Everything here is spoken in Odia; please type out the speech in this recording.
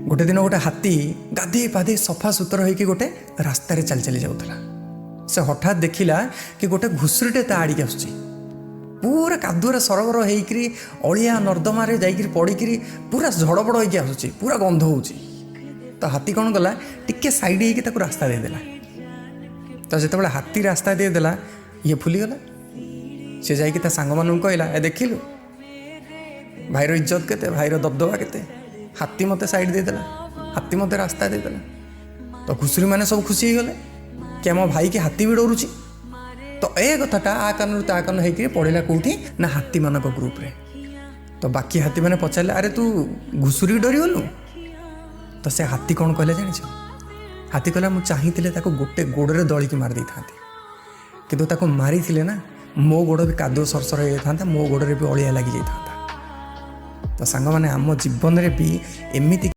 ଗୋଟେ ଦିନ ଗୋଟେ ହାତୀ ଗାଧେଇ ପାଧେଇ ସଫା ସୁତର ହେଇକି ଗୋଟେ ରାସ୍ତାରେ ଚାଲି ଚାଲି ଯାଉଥିଲା। ସେ ହଠାତ୍ ଦେଖିଲା କି ଗୋଟେ ଘୁଷୁରୀଟେ ତା ଆଡ଼ିକି ଆସୁଛି, ପୁରା କାଦୁଅରେ ସରବର ହେଇକିରି, ଅଳିଆ ନର୍ଦ୍ଦମାରେ ଯାଇକିରି ପଡ଼ିକିରି ପୁରା ଝଡ଼ପଡ଼ ହେଇକି ଆସୁଛି, ପୁରା ଗନ୍ଧ ହେଉଛି। ତ ହାତୀ କ'ଣ କଲା? ଟିକେ ସାଇଡ଼ ହେଇକି ତାକୁ ରାସ୍ତା ଦେଇଦେଲା। ତ ଯେତେବେଳେ ହାତୀ ରାସ୍ତା ଦେଇଦେଲା, ଇଏ ଫୁଲିଗଲା। ସେ ଯାଇକି ତା ସାଙ୍ଗମାନଙ୍କୁ କହିଲା, "ଏ ଦେଖିଲୁ, ଭାଇର ଇଜ୍ଜତ କେତେ, ଭାଇର ଦବଦବା କେତେ! ହାତୀ ମୋତେ ସାଇଡ଼ ଦେଇଦେଲା, ହାତୀ ମୋତେ ରାସ୍ତା ଦେଇଦେଲା।" ତ ଘୁଷୁରୀମାନେ ସବୁ ଖୁସି ହେଇଗଲେ କି ଆମ ଭାଇକି ହାତୀ ବି ଡରୁଛି। ତ ଏ କଥାଟା ଆ କାନରୁ ତା କାନ ହେଇକିରି ପଡ଼ିଲା କେଉଁଠି ନା ହାତୀମାନଙ୍କ ଗ୍ରୁପରେ। ତ ବାକି ହାତୀମାନେ ପଚାରିଲେ, "ଆରେ, ତୁ ଘୁଷୁରୀ ଡରିଗଲୁ?" ତ ସେ ହାତୀ କ'ଣ କହିଲେ ଜାଣିଛ? ହାତୀ କହିଲା, "ମୁଁ ଚାହିଁଥିଲେ ତାକୁ ଗୋଟେ ଗୋଡ଼ରେ ଦଳିକି ମାରି ଦେଇଥାନ୍ତି, କିନ୍ତୁ ତାକୁ ମାରିଥିଲେ ନା ମୋ ଗୋଡ଼ ବି କାଦୁଅ ସରସର ହେଇଯାଇଥାନ୍ତା, ମୋ ଗୋଡ଼ରେ ବି ଅଳିଆ ଲାଗିଯାଇଥାନ୍ତା।" ତ ସାଙ୍ଗମାନେ, ଆମ ଜୀବନରେ ବି ଏମିତି